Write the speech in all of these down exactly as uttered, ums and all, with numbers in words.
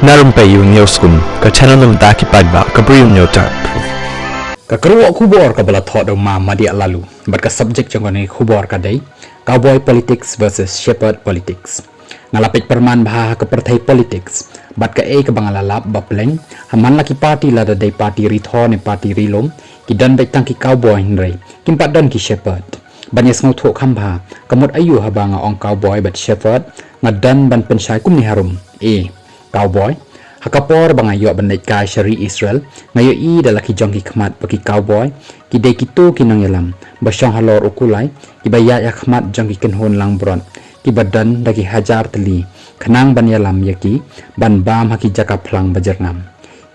Na Rumpei U News Kun, ka channel na bynta ki paidbah ka Bri U News Tap. Ka kyrwoh khubor kaba la thoh da u Ma Madiah Laloo, bad ka subject jong kane ka khubor ka dei Cowboy Politics versus Shepherd Politics. Nga la peit pyrman bha ha ka pyrthei politics, bad kaei kaba nga la lap ba pleng, ha man la ki party, lada dei party ri thor ne party ri lum, ki don beit tang ki cowboy hynrei kim pat don ki shepherd. Ban ïa sngewthuh kham bha, ka mut aïu haba nga ong cowboy bad shepherd, nga don ban pynshai kumne harum. A, cowboy. Ha ka por ba nga ïoh ban leit kai sha ri Israel, nga ïohi da la ki jong ki khmat ba ki cowboy ki dei kito ki nongïalam ba shong halor u kulai, kiba ïaid ha khmat jong ki kynhun langbrot kiba don da ki hajar tylli, khnang ban ïalam ïa ki ban bam ha ki jaka phlang ba jyrngam.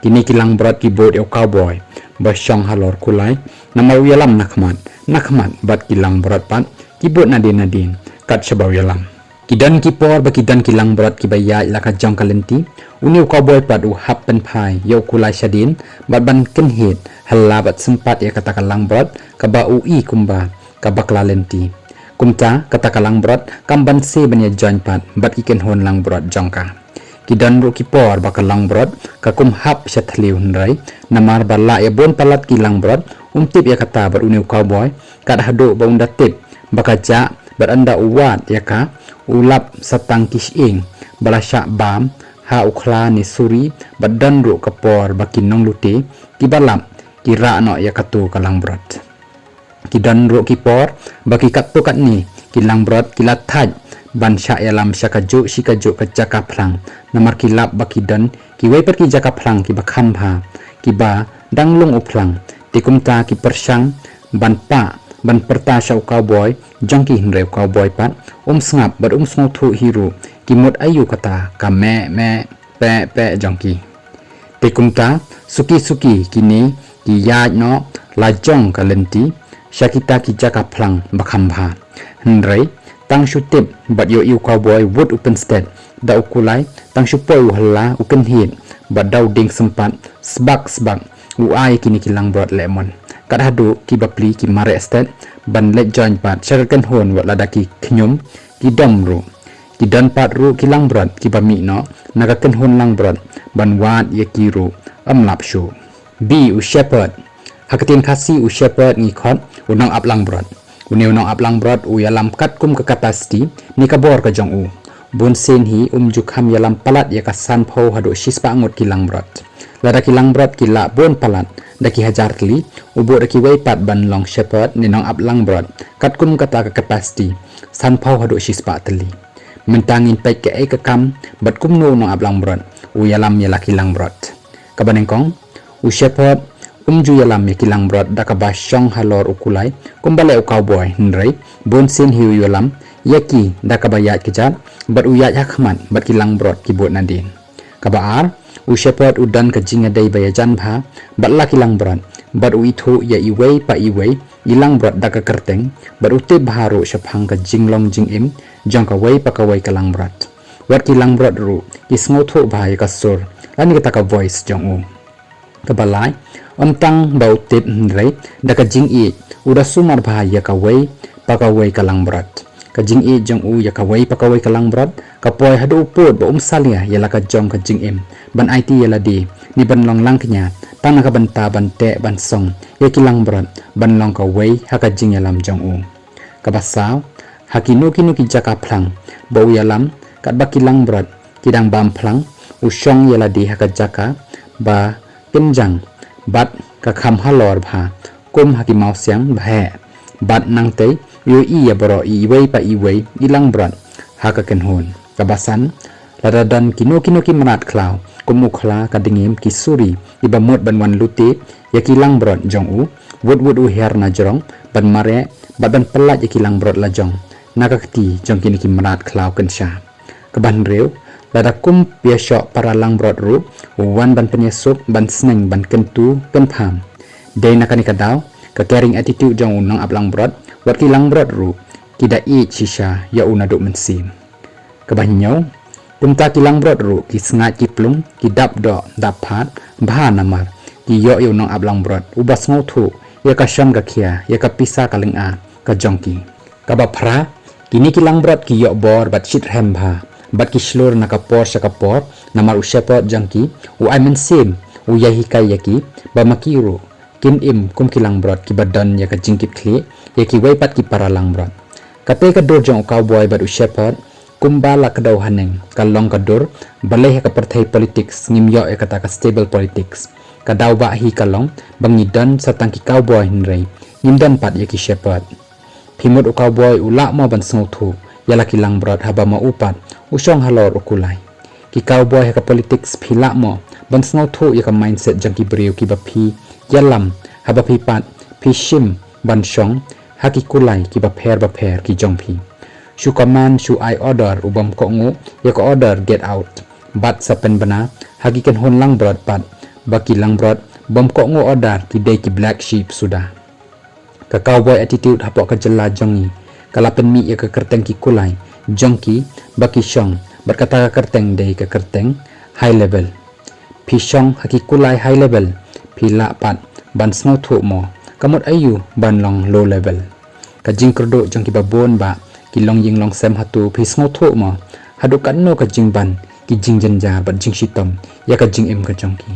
Kine ki langbrot ki bud ïa u cowboy ba shong halor kulai, namar u ïalam na khmat, na khmat, bad ki langbrot pat ki bud nadien nadien kat shaba u ïalam. Ki don ki por ba ki don ki langbrot kiba ïaid la ka jong ka lynti. Une u cowboy pat u hap pynphai ïa u kulai shadien, bad ban kynhied ha la bad sympat ïa kata ka langbrot kaba u i kumba ka bakla lynti. Kumta kata ka langbrot kam banse ban ïa join pat bad ki kynhun langbrot jong ka. Ki don ruh ki por ba ka langbrot ka kum hap sha thliew hynrei, namar ba lah ïa bun palat ki langbrot, um tip ïa kata bad une u cowboy, kat haduh ba un da tip ba ka jah, bad ynda u wad ïa ka, u lap sa tang ki shyieng ba la shah bam ha u khla ne suri, bad don ruh ka por ba ki nonglute kiba lap ki rah noh ïa kato ka langbrot. Ki don ruh ki por ba ki katto katne ki langbrot ki la thait ban shah ïalam sha kajuh shi kajuh ka jaka phlang, namar ki lap ba ki don kiwei pat ki jaka phlang kiba kham bha, kiba dang lung u phlang. Te kumta ki pyrshang ban pah ban pyrta sha u cowboy jong ki hynrei u cowboy pat um sngap bad um sngewthuh hi ruh, ki mut aïu kata ka meh meh peh peh jong ki. Te kumta suki suki kine ki ïaid noh la jong ka lynti sha kita ki jaka phlang ba kham bha. Hynrei tang shu tip bad ïohi u cowboy, wut u pynstet da u kulai, tang shu poi u ha la, u kynhied, bad da u dieng sympat, sbak sbak u ai kine ki langbrot lemon. Kat haduh ki bapli ki mareh stet ban leit join pat sha ka kynhun, wat lada ki khñium ki dom ruh. Ki don pat ruh ki langbrot kiba mih noh na ka kynhun langbrot ban wad ïa ki ruh, ym lap shuh. B, u shepherd. Ha ka ktien Khasi u shepherd ngi khot u nongap langbrot. Une u nongap langbrot u ïalam katkum ka capacity ne ka bor ka jong u. Bun sien hi um ju kham ïalam palat ïa ka sanphew haduh shispah ngut ki langbrot. Lada ki langbrot ki lah bun palat da ki hajar tylli, u buh da kiwei pat ban long shepherd ne nongap langbrot katkum kata ka capacity, sanphew haduh shispah tylli. Mynta ngin peit kaei ka kam bad kumno u nongap langbrot u ïalam ïa la ki langbrot. Kaba nyngkong, u shepherd um ju ïalam ïa ki langbrot da kaba shong halor u kulai kumba leh u cowboy, hynrei bun sien hi u ïalam ïa ki da kaba ïaid kjat, bad u ïaid ha khmat bad ki langbrot ki bud nadien. Kaba ar, u shepherd u don ka jingïadei ba ïajan bha bad la ki langbrot, bad u ithuh ïa iwei pa iwei i langbrot da ka kyrteng, bad u tip bha ruh shaphang ka jinglong jingim jong kawei pa kawei ka langbrot. Wat ki langbrot ruh ki sngewthuh bha ïa ka sur lane kata ka voice jong u. Kaba lai, ym tang ba u tip hynrei da ka jingïeit u da sumar bha ïa kawei pa kawei ka langbrot. Ka jingïeit jong u ïa kawei pa kawei ka langbrot ka poi haduh u pud ba um salia ïa la ka jong ka jingim ban aiti ïa lade ne ban long langkñia, tang na ka bynta ban teh ban song ïa ki langbrot ban long kawei ha ka jingïalam jong u. Kaba saw, ha kino kino ki jaka phlang ba u ïalam, katba ki langbrot ki dang bam phlang, u shong ïa lade ha ka jaka ba kynjang bad ka kham halor bha, kum ha ki mawsiang ba heh, bad nangtei u ïohi ïa baroh iwei pa iwei i langbrot ha ka kynhun. Kaba san, lada don kino kino ki mrad khlaw kum u khla, ka dngiem, ki suri, iba mut ban wan lute ïa ki langbrot jong u, wut wut u hiar na jrong ban mareh bad ban pyllait ïa ki langbrot la jong na ka kti jong kine ki mrad khlaw kynsha. Kaba hynriew, lada kum ïa shoh para langbrot ruh u wan ban pynïasuk, ban sneng, ban kyntu kynpham. Dei na kane ka daw ka caring attitude jong u nongap langbrot, wat ki langbrot ruh ki da ïeit shisha ïa u naduh mynsiem. Kaba hynñiew, kumta ki langbrot ruh ki sngaid ki plung, ki dap doh dap phad bha namar ki ïoh ïa u nongap langbrot uba sngewthuh ïa ka shon ka khia, ïa ka pisa ka lynga ka jong ki. Kaba phra, kine ki langbrot ki ïoh bor bad shitrhem bha bad ki shlur na ka por sha ka por, namar u shepherd jong ki u ai mynsiem, u ïai hikai ïa ki ba ma ki ruh kin im kum ki langbrot kiba don ïa ka jingkitkhlieh ïa kiwei pat ki para langbrot. Kata ka dur jong u cowboy bad u shepherd, kumba la kdew haneng, ka long ka dur balei ha ka pyrthei politics ngim ïoh ïa kata ka stable politics. Ka daw ba hi ka long ba ngi don sa tang ki cowboy hynrei ngim don pat ïa ki shepherd. Phi mut u cowboy u lah mo ban sngewthuh ïa la ki langbrot haba ma u pat u shong halor u kulai? Ki cowboy ha ka politics, phi lah mo ban sngewthuh ïa ka mindset jong ki briew kiba phi ïalam haba phi pat phi shim ban shong ha ki kulai kiba pher bapher ki jong phi? Shu command, shu ai order, u bym kohnguh ïa ka order get out, bad sa pynbna ha ki kynhun langbrot pat ba ki langbrot bym kohnguh order ki dei ki black sheep suda. Ka cowboy attitude hapoh ka jylla jong ngi ka la pynmih ïa ka kyrteng ki kulai jong ki ba ki shong, bad kata ka kyrteng dei ka kyrteng high level. Phi shong ha ki kulai high level, phi lah pat ban sngewthuh mo ka mut aïu ban long low level? Ka jingkyrduh jong kiba bun ba ki longïing longsem hato phi sngewthuh mo? Haduh katno ka jingban ki jingjynjar bad jingshitom ïa ka jingim ka jong ki?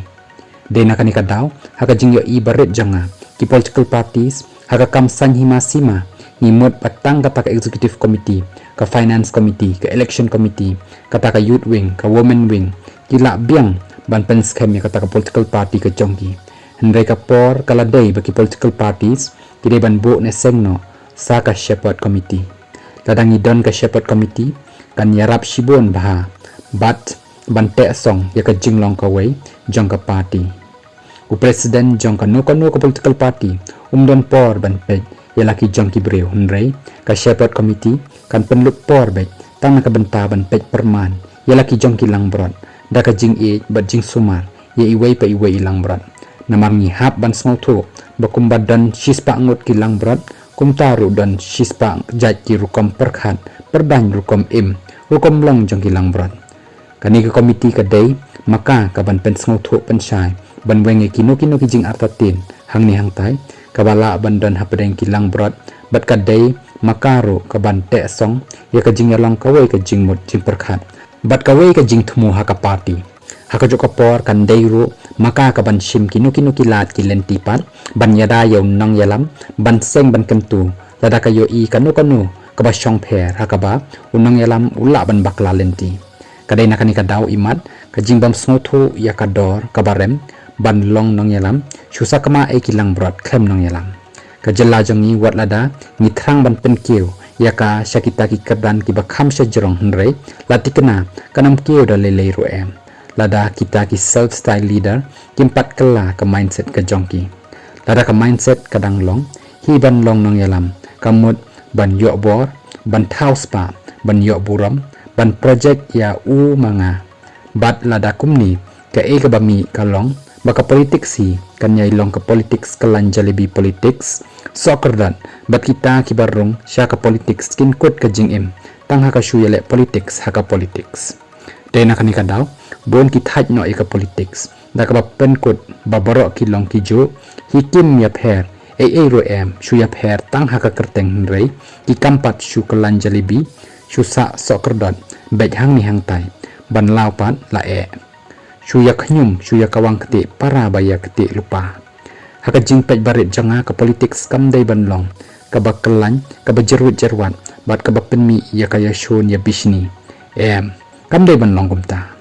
Dei na kane ka daw, ha ka jingïohi barit jong nga, ki political parties ha ka kam saiñ hima sima, ngi mut ba tang kata ka executive committee, ka finance committee, ka election committee, kata ka youth wing, ka women wing, ki lah biang ban pynskhem ïa kata ka political party ka jong ki. Hynrei ka por ka la dei ba ki political parties ki dei ban buh ne seng noh sa ka shepherd committee. Lada ngi don ka shepherd committee, kan ïarap shibun bha bad ban teh song ïa ka jinglong kawei jong ka party. U president jong kano kano ka political party um don por ban peit ïa la ki jong ki briew, hynrei ka shepherd committee kan pynlut por beit tang na ka bynta ban peit pyrman ïa la ki jong ki langbrot da ka jingïeit bad jingsumar ïa iwei pa iwei i langbrot. Namar ngi hap ban sngewthuh ba kumba don shispah ngut ki langbrot, kumta ruh don shispah jait ki rukom pyrkhat, pyrdaiñ, rukom im, rukom long jong ki langbrot. Kane ka komiti ka dei ma ka ka ban pynsngewthuh pynshai ban weng ïa kino kino ki jingartatien hangne hangtai kaba lah ban don hapdeng ki langbrot, bad ka dei ma ka ruh ka ban teh song ïa ka jingïalong kawei ka jingmut jingpyrkhat bad kawei ka jingthmu ha ka party. Ha kajuh ka por kan dei ruh ma ka ka ban shim kino kino ki lad ki lynti pat ban ïada ïa u nongïalam ban seng ban kyntu lada ka ïohi kano kano kaba shongpher ha kaba u nongïalam u lah ban bakla lynti. Ka dei na kane ka daw imat ka jingbym sngewthuh ïa ka dor kaba rem ban long nongïalam, shu sakma ei ki langbrot khlem nongïalam. Ka jylla jong ngi, wat lada ngi thrang ban pynkiew ïa ka sha kita ki kyrdan kiba kham shajrong, hynrei la thikna kan ym kiew da lei lei ruh em lada kita ki self style leader kim pat kylla ka mindset ka jong ki. Lada ka mindset ka dang long hi ban long nongïalam, ka mut ban ïoh bor, ban thaw spah, ban ïoh burom, ban project ïa u ma nga. Bad lada kumne, kaei kaba mih ka long ba ka politics hi kan ïai long ka politics kyllain jalebi politics, sohkyrdot, bad kita kiba rung sha ka politics kin kut ka jingim tang ha ka shu ïaleh politics ha ka politics. Dei na kane ka daw bun ki thait noh ïa ka politics da kaba pynkut ba baroh ki long kijuh, hi kim ïapher ei ei ruh em, shu ïapher tang ha ka kyrteng, hynrei ki kam pat shu kyllain jalebi, shu sah sohkyrdot beit hangne hangtai, ban law pat la eh. Shu ïa khñium, shu ïa kawang ktieh para ba ïa ktieh lypa. Ha ka jingpeit barit jong nga, ka politics kam dei ban long kaba kyllain, kaba jyrwit jyrwat bad kaba pynmih ïa ka ïashun ïabishni. Em, kam dei ban long kumta.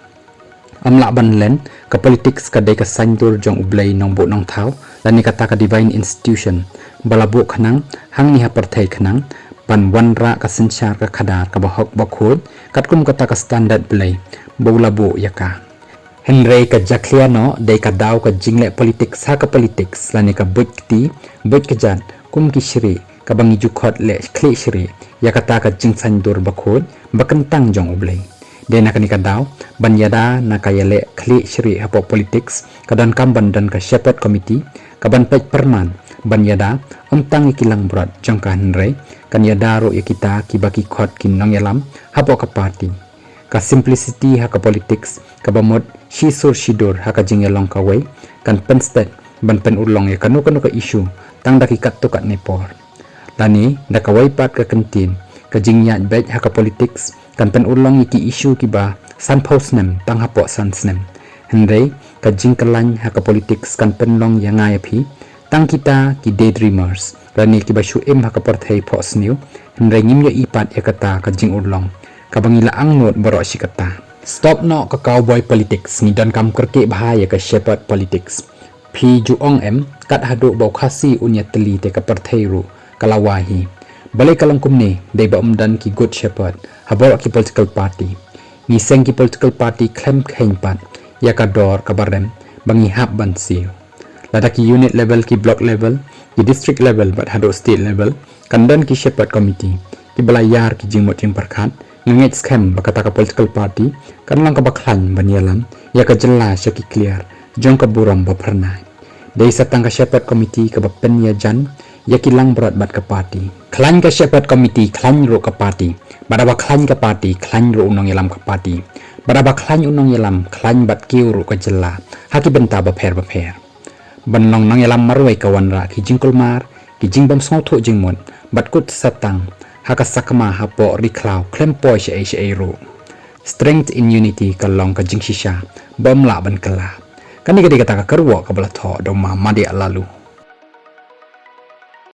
Ym lah ban len, ka politics ka dei ka saiñdur jong U Blei Nongbuh Nongthaw lane kata ka divine institution ba la buh khnang hangne ha pyrthei khnang ban wanrah ka synshar ka khadar kaba hok bakhuid katkum kata ka standard Blei ba u la buh ïa ka. Hynrei ka jakhlia noh dei ka daw ka jingleh politics ha ka politics lane ka buit kti buit kjat kum ki shrieh kaba ngi ju khot leh khlieh shrieh ïa kata ka jingsaiñdur bakhuid bakyntang jong U Blei. Dei na kane ka daw ban ïada na ka ïaleh khlieh shrieh hapoh politics ka donkam ban don ka shepherd committee ka ban peit pyrman ban ïada ym tang ïa ki langbrot jong ka, hynrei kan ïada ruh ïa kita kiba ki khot ki nongïalam hapoh ka party. Ka simplicity ha ka politics kaba mut shi sur shi dur ha ka jingïalong kawei kan pynstet ban pynurlong ïa kano kano ka issue tang da ki katto katne por. Lane da kawei pat ka kyntien, Ka jingïaid beit ha ka politics kan pynurlong ïa ki issue kiba sanphew snem tang hapoh san snem. Hynrei ka jingkyllain ha ka politics kan pynlong ïa nga ïa phi tang kita ki daydreamers lane kiba shu im ha ka pyrthei phohsniew, hynrei ngim ïohi pat ïa kata ka jingurlong kaba ngi la angnud baroh shi katta. Stop noh ka cowboy politics, ngi donkam kyrkieh bha ïa ka shepherd politics. Phi ju ong em, kat haduh ba u Khasi un ïatylli te ka pyrthei ruh ka la wai hi. Balei ka long kumne? Dei ba ym don ki good shepherd ha baroh ki political party. Ngi seng ki political party khlem kheiñ pat ïa ka dor kaba rem ba ngi hap ban siew. Lada ki unit level, ki block level, ki district level bad haduh state level kan don ki shepherd committee kiba la ïar ki jingmut jingpyrkhat, nga ngeit skhem ba kata ka political party kan long kaba khlaiñ ban ïalam ïa ka jylla sha ki kliar jong ka burom ba phyrnai. Dei sa tang ka shepherd committee kaba pynïajan ïa ki langbrot bad ka party. Khlaiñ ka shepherd committee khlaiñ ruh ka party, bad haba khlaiñ ka party khlaiñ ruh u nongïalam ka party, bad haba khlaiñ u nongïalam khlaiñ bad kiew ruh ka jylla ha ki bynta bapher bapher. Ban long nongïalam marwei ka wanrah ki jingkulmar, ki jingbym sngewthuh jingmut bad kut sa tang ha ka sakma hapoh ri khlaw khlem poi shaei shaei ruh. Strength in unity ka long ka jingshisha ba ym lah ban kylla. Kane ka dei kata ka kyrwoh kaba la thoh da u Ma Madiah Laloo.